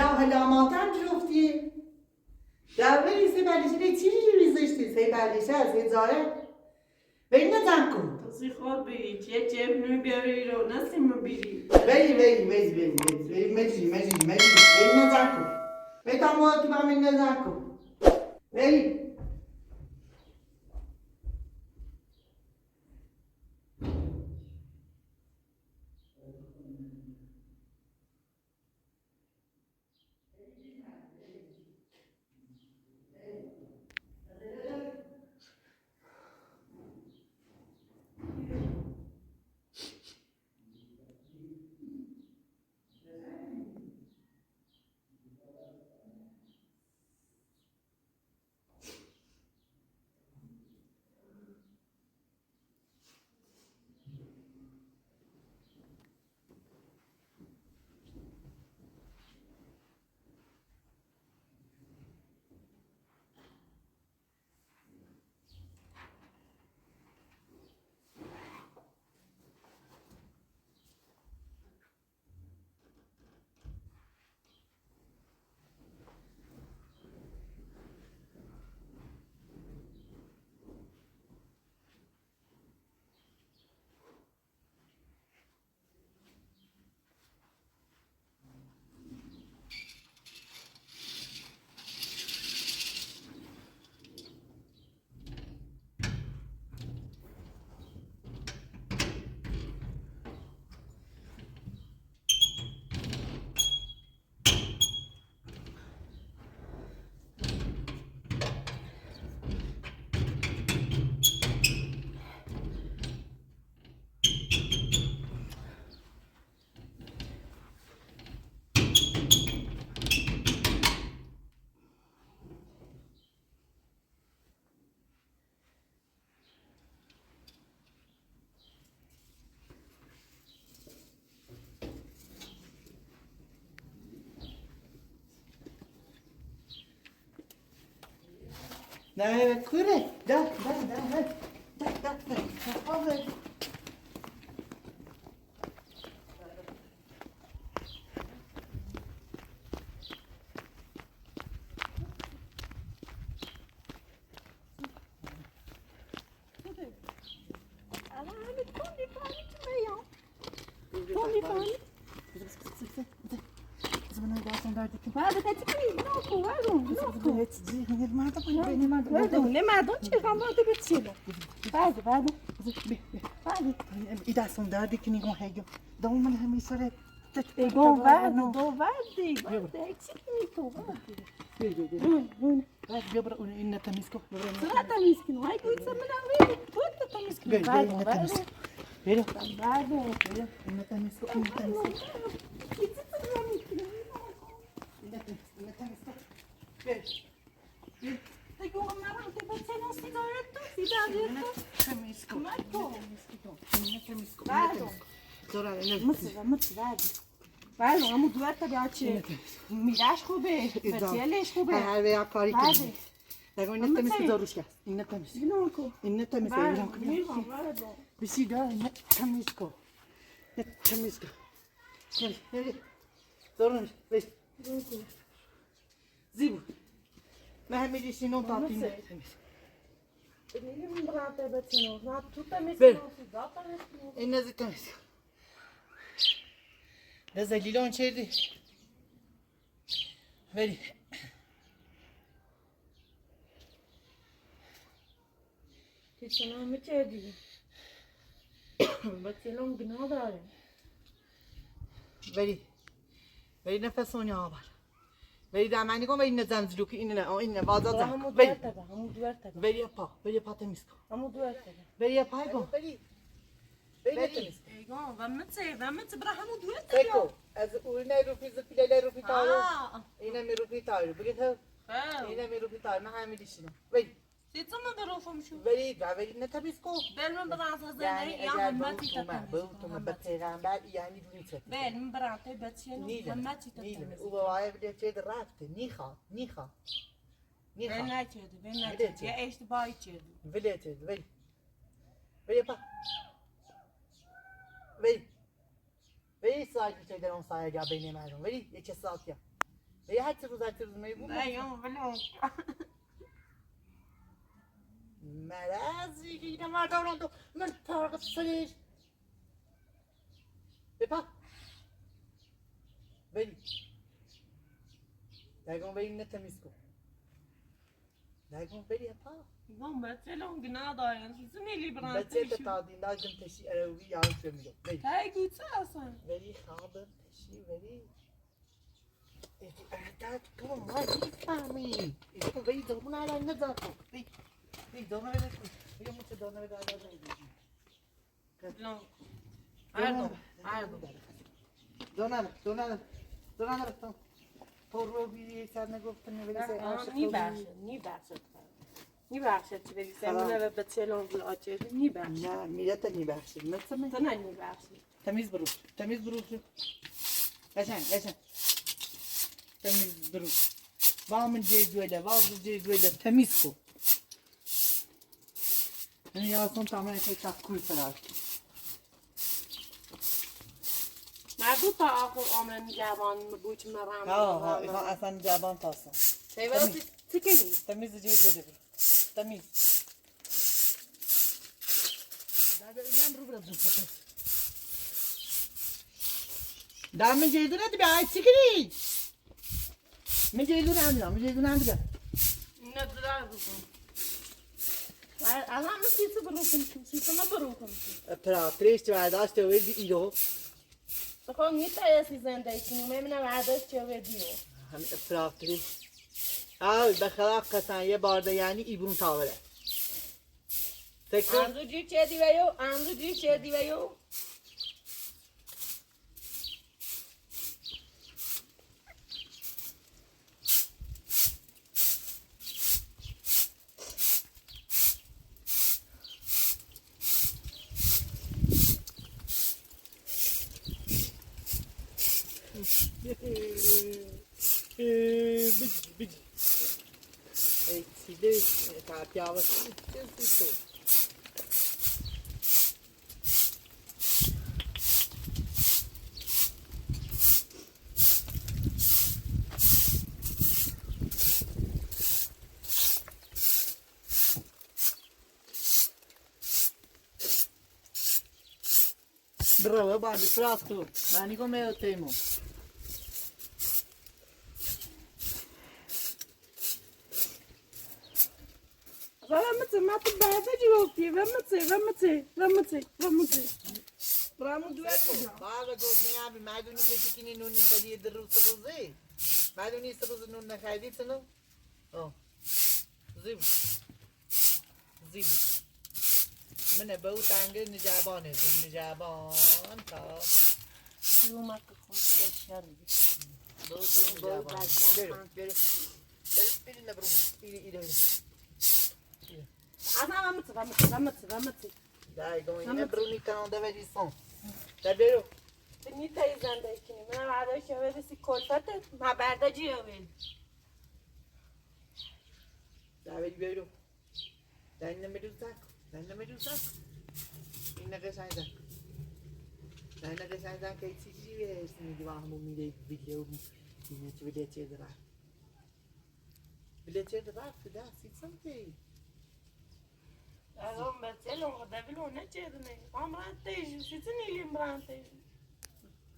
هلا ماتم جرفتیه در ولی سه بلیشه به چی ریزشتی سه بلیشه سه زاره ولی نزن کن تو خود بری چه چه نوی بیاری رو نسیم بیری ولی ولی ولی ولی ولی مجری مجری مجری ولی نزن کن ولی تا تو من نزن کن ولی نه کوره ده ده ده ده ده ده ده. میرش خوبه بتیلش خوبه هر وی کاری کنی نگاه اینه تمیز داروش کس اینه تمیز اینه تمیز بسی دا اینه تمیز کو اینه تمیز کو نری دارون بس زیبو ما همه شینو تاتی اینه زی تمیز نزل لیلان چردی ولی ولی ولی نفس اونی آور ولی دمنی کن ولی نزن زلوکی اینه نه اینه وازا زن ولی ولی پا ولی پا تمیز کن ولی پای کن ولی ولی تمیز کن از اون روفی زپیله روفی تارو اینه می روفی تارو بگید ها اینه می روفی تارو من همه دیشینم ولی ولی ولی نه تمیز کن یعنی اگر به تو به پیغمبر یعنی دونی چه نیله او بابای بده چه رفته نیخا نیخا نیخا ولی چه ولی ولی پا ولی ولی ساعت میشه در اون سایه گا بین مردم ولی یک ساعت یا هر روز هر روز میگم نه یا بلو مرضی که اینا مردان دو من فرق سرش بپا بری دایگون بری نه تمیز کن دایگون بری پا Non بچه گناه سیزنی لیبران بچه تادین داجم تشی اروی یارو شمیدو بری تای گوچه اصلا ولی خوابم تشی ولی تو ما میفهمی ولی دومون الان نزاکو بی بی دومون بده بی مو دومون بده بلو اردو اردو دونر دونر دونر تو رو بی سر نگفتن ولی سر عاشق نیبخشد نیبخشد نیبخشد چی بگی سمونه به بچه لونگ آچه نیبخشد نه میرت نیبخشد مثل تو نه نیبخشد تمیز برو تمیز برو قشنگ قشنگ تمیز برو با من جی دویله با جی دویله تمیز کو یعنی یاسون تمام که تکول فرار مربوط تا آخر آمن جوان بوچ مرام ها ها اینا اصلا جوان تاسن تیوه تکنی تمیز جی دویله برو تمیز دادم رو برم دا من جیدو ندی به آی چیکنی من جیدو ندیدم من جیدو ندیدم نه درار بکن الان سیسو بروکن سیسو ما بروکن پراتریش تو برداشت و ویدی ایرو تو نیتا یسی زنده کنی من برداشت چه ویدیو هم پراتریش آه بخلاف قسم یه بارده یعنی ایبون تاوره تکر انزو جی چه دیویو انزو جی چه دیویو بجی بجی سیده تاپیاوه چه Bravo, bandi, prastu. Mani come temo. بابا متى ما تبع تجي وقتي ومتى ومتى ومتى ومتى برامو دوات بابا گفت نه مردونی کسی که نون نخریدی در روز روزه مردونی روز نون نخریدی تنو آه زیب زیب من به او تنگ نجابانه نجابان تا شو ما كنت شر برو برو برو برو برو اصلا ومتى ومتى ومتى ومتى Dai, come brunita non deve di son. Davvero? نیتا زنده کنی من برداشت چه سی کلفت ما برداشت ویل Dai, vero. Dai, non mi sacco. Dai, non mi sacco. این قشنگ زن. Dai, نه قشنگ زن که چیزی بهش میدی و همون میده ویدیو اینه تو ویدیو چه داره. ویدیو چه داره؟ فدا سیتسم تی. الان بچه لون دبلو نه چه دونه عمران تيجي سيتني اللي مران تيجي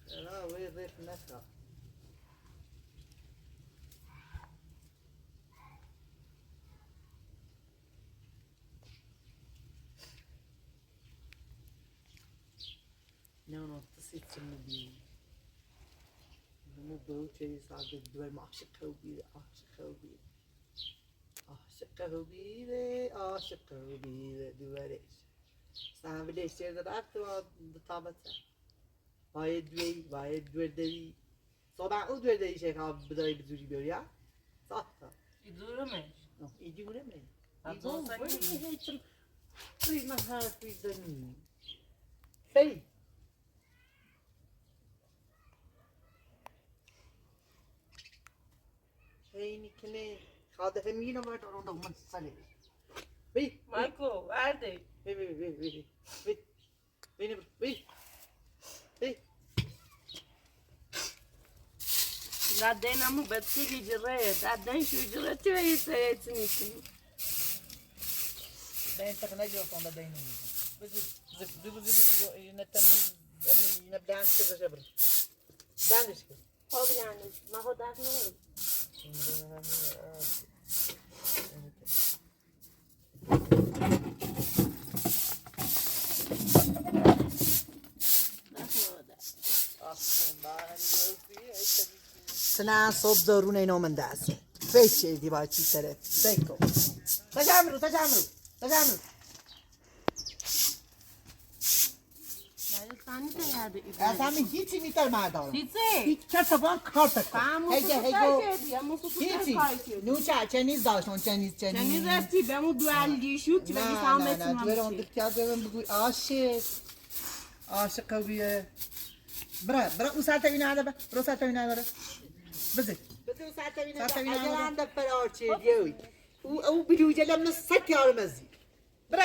لا وي ضيف نفسه. No, no, تصير مو بوتشي صار الدول ما عاشقه وبيده عاشقه وبيده عاشقه وبيده عاشقه وبيده دوارش سام ليش تقدر عرفت طابتها باید دوی باید دور دوی صبح او دور دوی شيخ بداي بزوري بيوريا صح يدورمش يدورمش يدورمش ما هاتي فی هینی کنه خاده همینو باید رو من ساله بی مایکو ورده بی بی بی بی بی بی بی بی دينا مو بتيجي جريت عدين شو جريت هي سيتني دين تقنجي وصل دين زف زف زف ينتمي نبدا عند جبر دانش هو يعني ما هو داك سنا صوب زارون اینا من دست فکر دی با چی سره فکر تجمرو تجمرو تجمرو اصلا هیچی نیتر مردارم هیچ کس با کارت کن هیچ هیچی نوچه چنیز داشتون چنیز چنیز چنیز هستی بمو دوال شو که بگی نه نه نه دوال اون بگوی عاشق عاشق قویه برا برا او ساعت اینا نداره برا ساعت اینا نداره بزن بزن ساعت اینا نداره اگر عندك فرارچه دیوی او او بلوجه لم نصك يا رمزي برا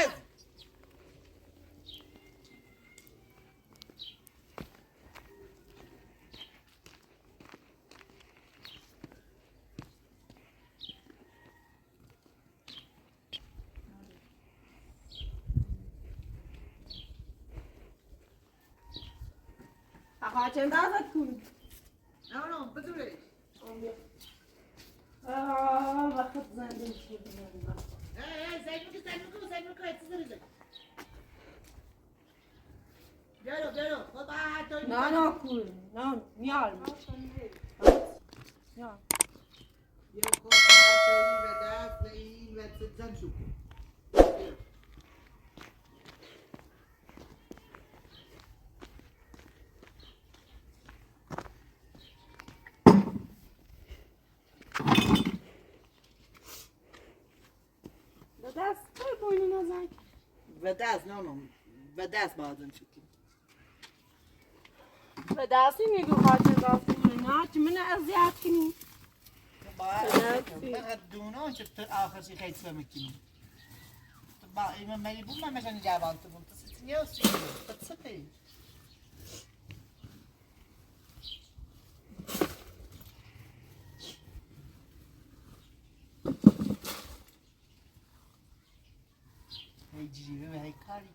آقا چند آزاد کن نه نه بزرگش آه وقت زنده شد اه زين مك زين مك زين مك تزرز بیارو بیارو خب نه نه کول نه میار میار یه خود و دست و این و زن شو دست boynuna zan. و دست نه نه و دست bazen çünkü. و دستی میگو خاطر دستی نه چه من اذیت کنی. من دونا شفت آخر شيء خيط فمكني. با إما مالي بوم ما مشان جابان تبون تسنيا وسيني بتصدقي. هی جیبه هی کاری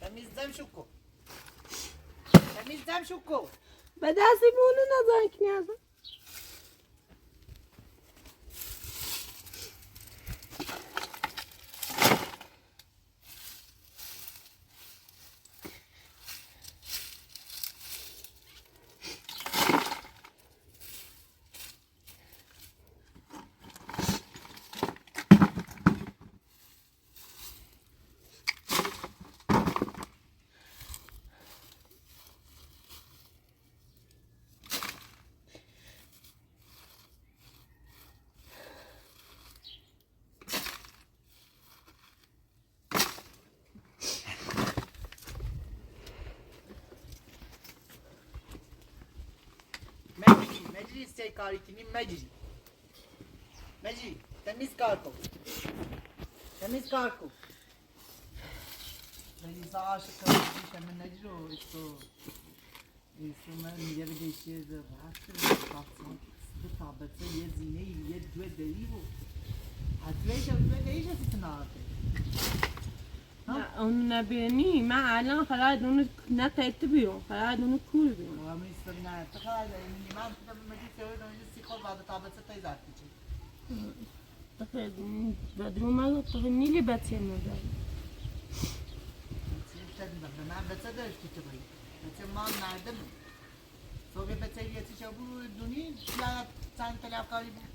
تمیزدم شکو تمیزدم شکو به دستی بونه نزن کنی مجري سيكاريكني مجري مجري تمیز کار کو تمیز کار کو مجري عاشق من نجرو استو استو من میگه بگه چیز راست تابته یه زینه یه دو دری و حتویش دو دریش ستناته اون نبینی من الان خلاص اون نه ترتیبیو خلاص اون کول بیو و من استنا تخا من مجلس مجلس خود بعد تابته تیزات بدرو ما تغني لي باتي من من بچه داشتی تو بایی بچه ما مردم صبح بچه یه چیز بود دونی یا چند طلبکاری بود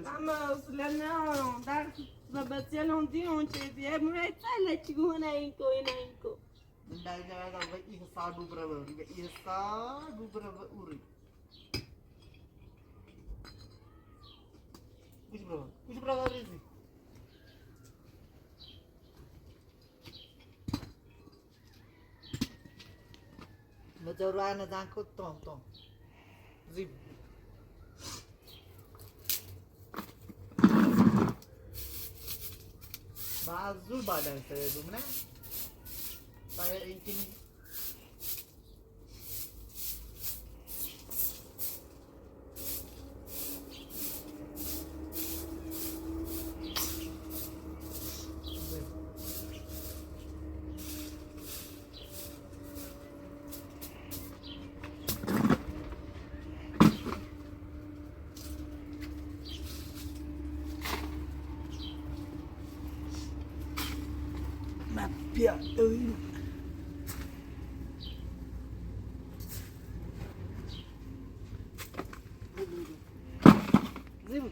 اما لنا دار بچه لندی اون چه دیه موی تله چگونه اینکو اینکو Puxa pra lá, Lizzy. جروانا زانكو طون طون زيب معزول بعدين سيدومنا طيب يمكن زيبو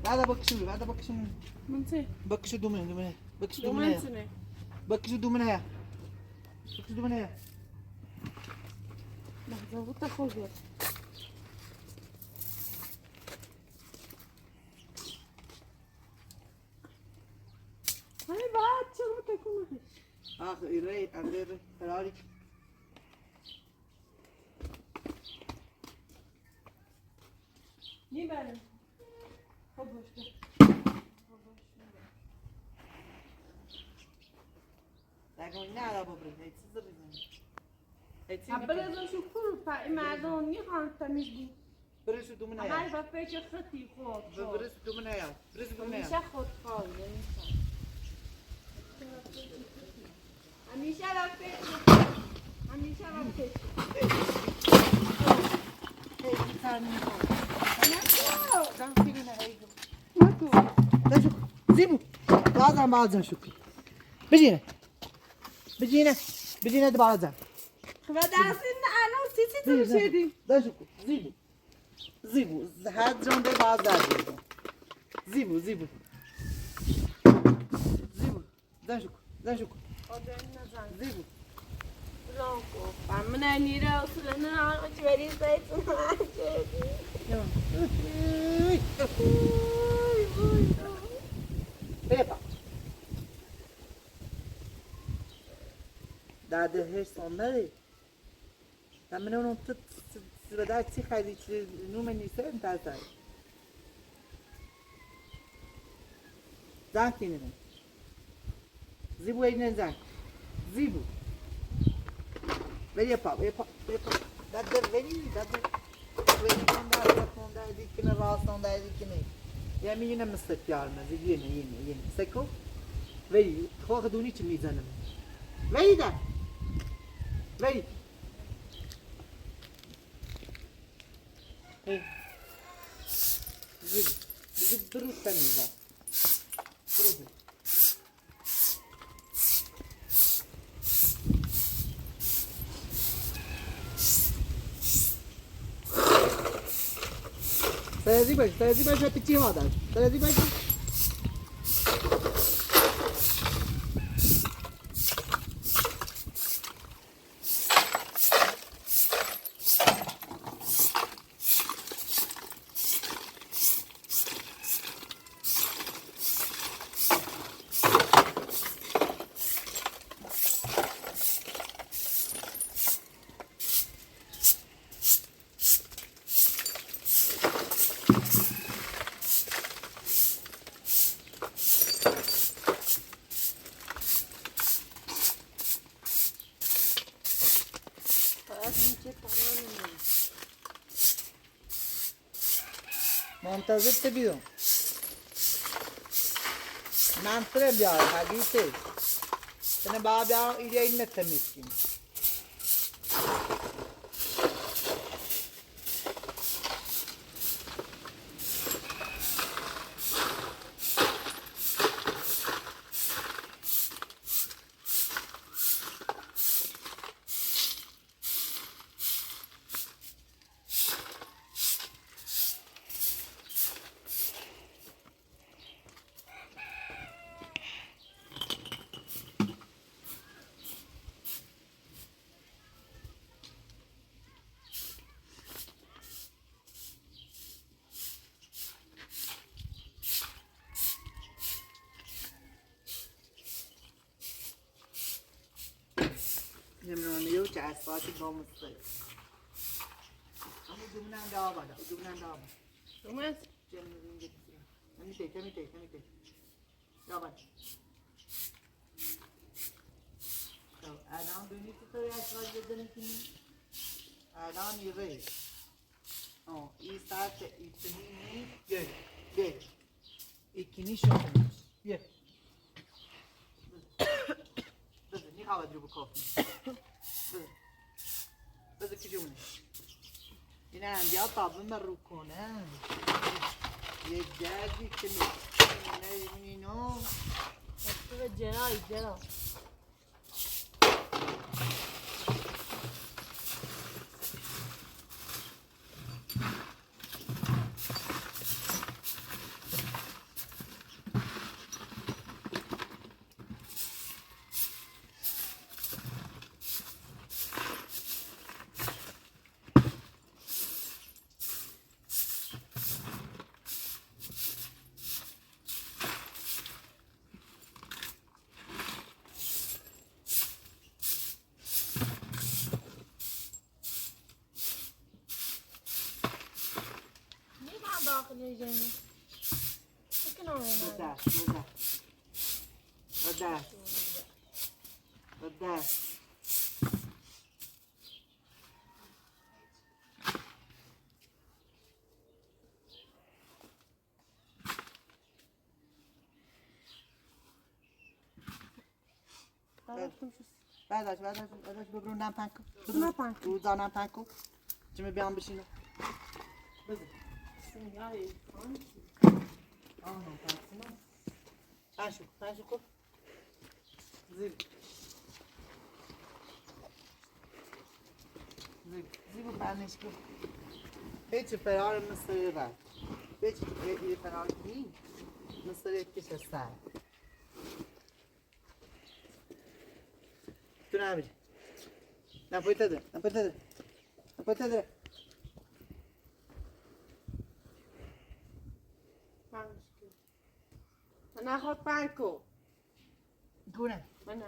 بعد بكشو بعد بكشو منتي بكشو دومنا دومنا بكشو دومنا دومنتني بكشو دومنا بكشو دومنا لحظة وتاخذ هاي بعد شو تكون اخ إيري أندر فراري نيبال خبوش لكن نه بابري هيك هيك عبالي شو كل فا إما نيخان تميز بو برسو دومنا هاي بابيش خطي خود برسو دومنا برسو دومنا همیشه خود خواه همیشه بابيش همیشه بابيش زيبو بعضا بعضا شكري بجينا بجينا بجينا بعضا خبداسين انا وسيتي تمشيدي ده شكو زيبو زيبو هاد جون ده بعضا زيبو زيبو زيبو ده شكو ده شكو زيبو من نيرا وصلنا تبري زيت بيبا داده هش صندلي لما نون بدات تخلي نوم النساء نتاع زاكين زيبو وين زاك زيبو ولی پا ولی پا ولی پا داده ولی داده ولی konda konda dikine rastan da dikine يعني yine mıstık yarma yine yine yine seko ولی خواه دونی چه میزنم ولی ده ولی زيد زيد دروس تميزة دروس سيدي باش سيدي باش بتجي هذا سيدي باش منتظر تبیدم من ترم بیار حدیثه تنه با بیار ایده این نتمیسکیم اسفات ناموسه. اما دومنم دا بالا، دومنم دا بالا. دومت؟ نمی‌ته، نمی‌ته، نمی‌ته. دا بالا. الان ببینید چطوری اشغال بزنیم کنیم. الان میره. این ساعت ایتنی یک، یک. ایکنی شما. یک. بزن، میخواد رو بکافی. بزن. بزن که جونه. این هم بیا تابه من رو کنه. یه جدی که می‌کنه اینو. جرای، جرا. بعدش بعدش بعدش ببرو نم پنکو. نم پنکو. رو نم پنکو. چه بیام بشینم. بزن. آه پنکو. پنشو پنشو کن. زیب. زیب زیب پنش کن. هیچ فرار مثل بعد. هیچ یه فرار نی. مثل یکیش سر. تو نمیری. نه پایت ده. نه پایت ده. نه پایت ده. من خود پنکو. گونه. من.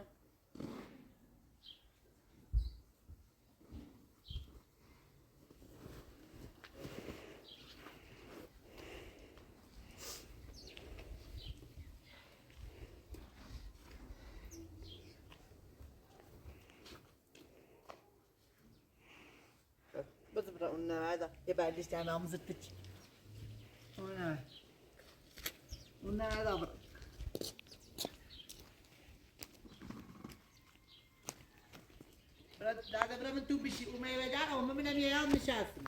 اون یه بردش در نامزد بچ. اون اون نه دا برا. دادا برا من تو بشی او میوه دا و من میام نشستم.